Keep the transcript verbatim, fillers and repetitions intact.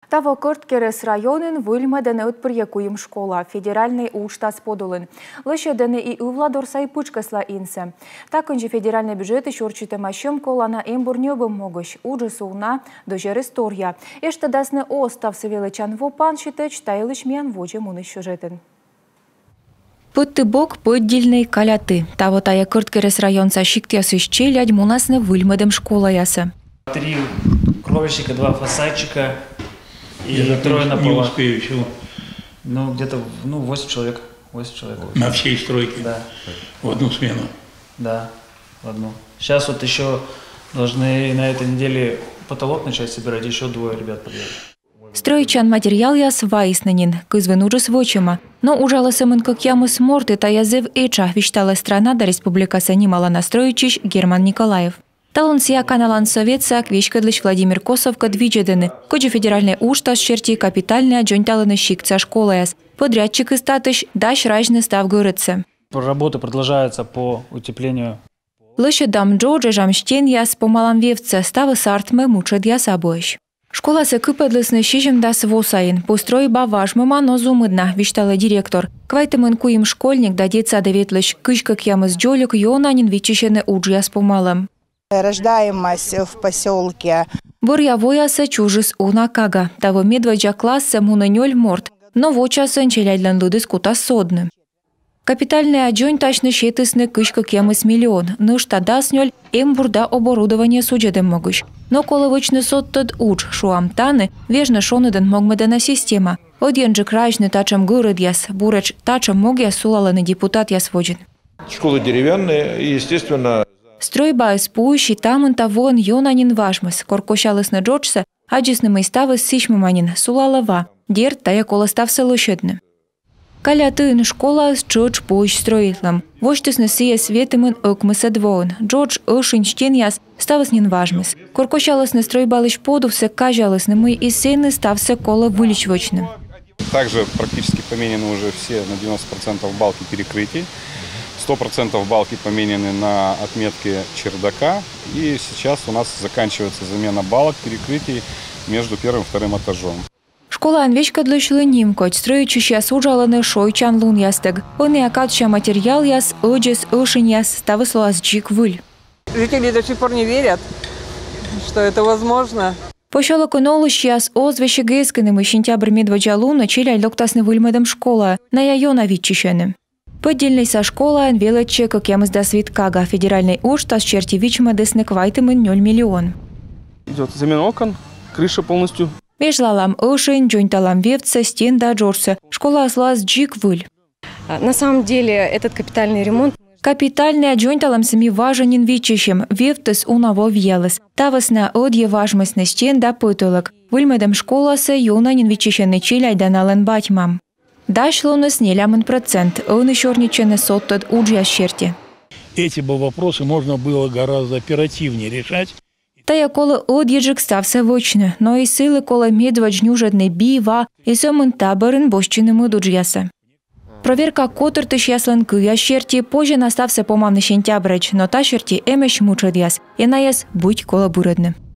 Таво Кӧрткерӧс районын выльмӧдӧны ӧтпырйӧ куим школа федеральнӧй уджтас подулын. Лӧсьӧдӧны и ывла дорса, и пытшкӧсла инсӧ. Та кындзи федеральнӧй бюджетысь орччытӧма сьӧм колана эмбур ньӧбӧм могысь. Уджыс уна, дӧзьӧрыс торъя. Эштӧдасны оз ставсӧ велӧдчан во пансьытӧдз, та йылысь миян водзӧ мунысь сюжетын. Пӧдті бок пӧддильнӧй каляті. Таво тайӧ Кӧрткерӧс районса сиктъясысь челядь мунасны выльмӧдӧм школаясӧ. Три кровельщика, два фасадчика и трое на полах. Не успею всего. Ну, где-то, ну, восемь человек. Восемь человек. На всей стройке? Да. В одну смену? Да, в одну. Сейчас вот еще должны на этой неделе потолок начать собирать, еще двое ребят подъедут. Стрӧитчан материалъяс вайисны нин, кызвын уджыс вӧчӧма. Но уджалӧ сӧмын кӧкъямыс морт, и тайӧ зэв этша, висьталӧ «Страна да республикаса» нималана стрӧитчысь Герман Николаев. Талун сійӧ Каналан Сӧветса веськӧдлысь Владимир Косовкӧд видзӧдӧны, кыдзи федеральнӧй уджтас серти капитальнӧя дзоньталӧны сиктса школаяс. Подрядчикыс татысь дась разьны став гӧрӧдсӧ. Работы продолжаются по утеплению. Лӧсьӧдам джодж, эжам стенъяс, помалам вевтсӧ, ставыс артмӧ, мытшӧдъяс абуӧсь. Школасӧ кыпӧдлісны сизимдас во сайын. Пӧ стрӧйба важмӧма, но зумыд на, висьталӧ директор. Квайтымын куим школьник да детсадӧ ветлысь кызь кӧкъямыс дзолюк ёна нин виччысьӧны уджъяс помалӧм. Рождаемость в посёлке. Бӧръя воясӧ чужис уна кага. Таво медводдза классӧ мунӧ нёль морт, но вочасӧн челядьлӧн лыдыс кутас содны. Капитальнӧя дзоньтасьны сетісны кызь кӧкъямыс миллион, нӧшта дас нёль — эмбур да оборудование судзӧдӧм могысь. Но колӧ вӧчны содтӧд удж, шуам, тані вежны шоныдӧн могмӧдана система. Ӧдйӧнджык разьны татшӧм гӧрӧдъяс, буретш татшӧм могъяс сулалӧны депутатъяс водзын. Школы деревянные, и, естественно. Стрӧйбаыс пуысь, и та мында воӧн ёна нин важмис. Кор косялісны джоджсӧ, аддзисны, мый ставыс сісьмӧма нин, сулалӧ ва. Дерт, тайӧ колӧ ставсӧ лӧсьӧдны. Калятыын школаыс тшӧтш пуысь стрӧитлӧм. Восьтісны сійӧс ветымын ӧкмысӧд воын. Джодж, ӧшинь, стенъяс — ставыс нин важмис. Кор косялісны стрӧйбалысь подувсӧ, казялісны, мый и сэні ставсӧ колӧ выльысь вӧчны. Также практически поменены уже все на девяносто процентов балки перекрытий. Сто процентов балки поменены на отметке чердака. И сейчас у нас заканчивается замена балок, перекрытий между первым и вторым этажом. Школаӧн веськӧдлысьлы нимкодь. Стрӧитчысьяс уджалӧны шойччан лунъястӧг. Ӧнія кадся материалъяс, ӧдзӧс, ӧшиньяс — ставыс лоас дзик выль. Жители до сих пор не верят, что это возможно. Посёлокын олысьяс оз весиг эскыны, мый сентябрь медводдза лунӧ челядь локтасны выльмӧдӧм школаӧ. Найӧ ёна виччысьӧны. Пӧддьӧнлӧса школаын велӧдчӧ кӧкъямысдас вит кага. Федеральнӧй уджтас серти вичмӧдісны квайтымын нёль миллион. Идёт замена окон, крыша полностью. Вежлалам ӧшинь, дзоньталам вевтсӧ, стен да джоджсӧ. Школаыс лоас дзик выль. А, на самом деле, этот капитальный ремонт... Капитальнӧя дзоньталӧмсӧ ми важӧн нин виччысим. Вевтыс уна во вияліс. Та вӧсна ӧдйӧ важмисны стен да пӧтӧлӧк. Выльмӧдӧм школасӧ ёна нин виччысьӧны челядь да налӧн бать-мам. Дасьлуныс нелямын процент. Ӧні сёрнитчӧны содтӧд уджъяс серти. Эти бы вопросы можно было гораздо оперативнее решать. Тайӧ колӧ ӧдйӧджык ставсӧ вӧчны, но и сылы колӧ медводз нюжӧдны би, ва, и сӧмын та бӧрын босьтчыны мӧд уджъясӧ. Проверка котыртысьяслӧн кывъяс серти, позьӧ на ставсӧ помавны сентябрӧдз, но та серти эмӧсь мытшӧдъяс, и найӧс быть колӧ бырӧдны.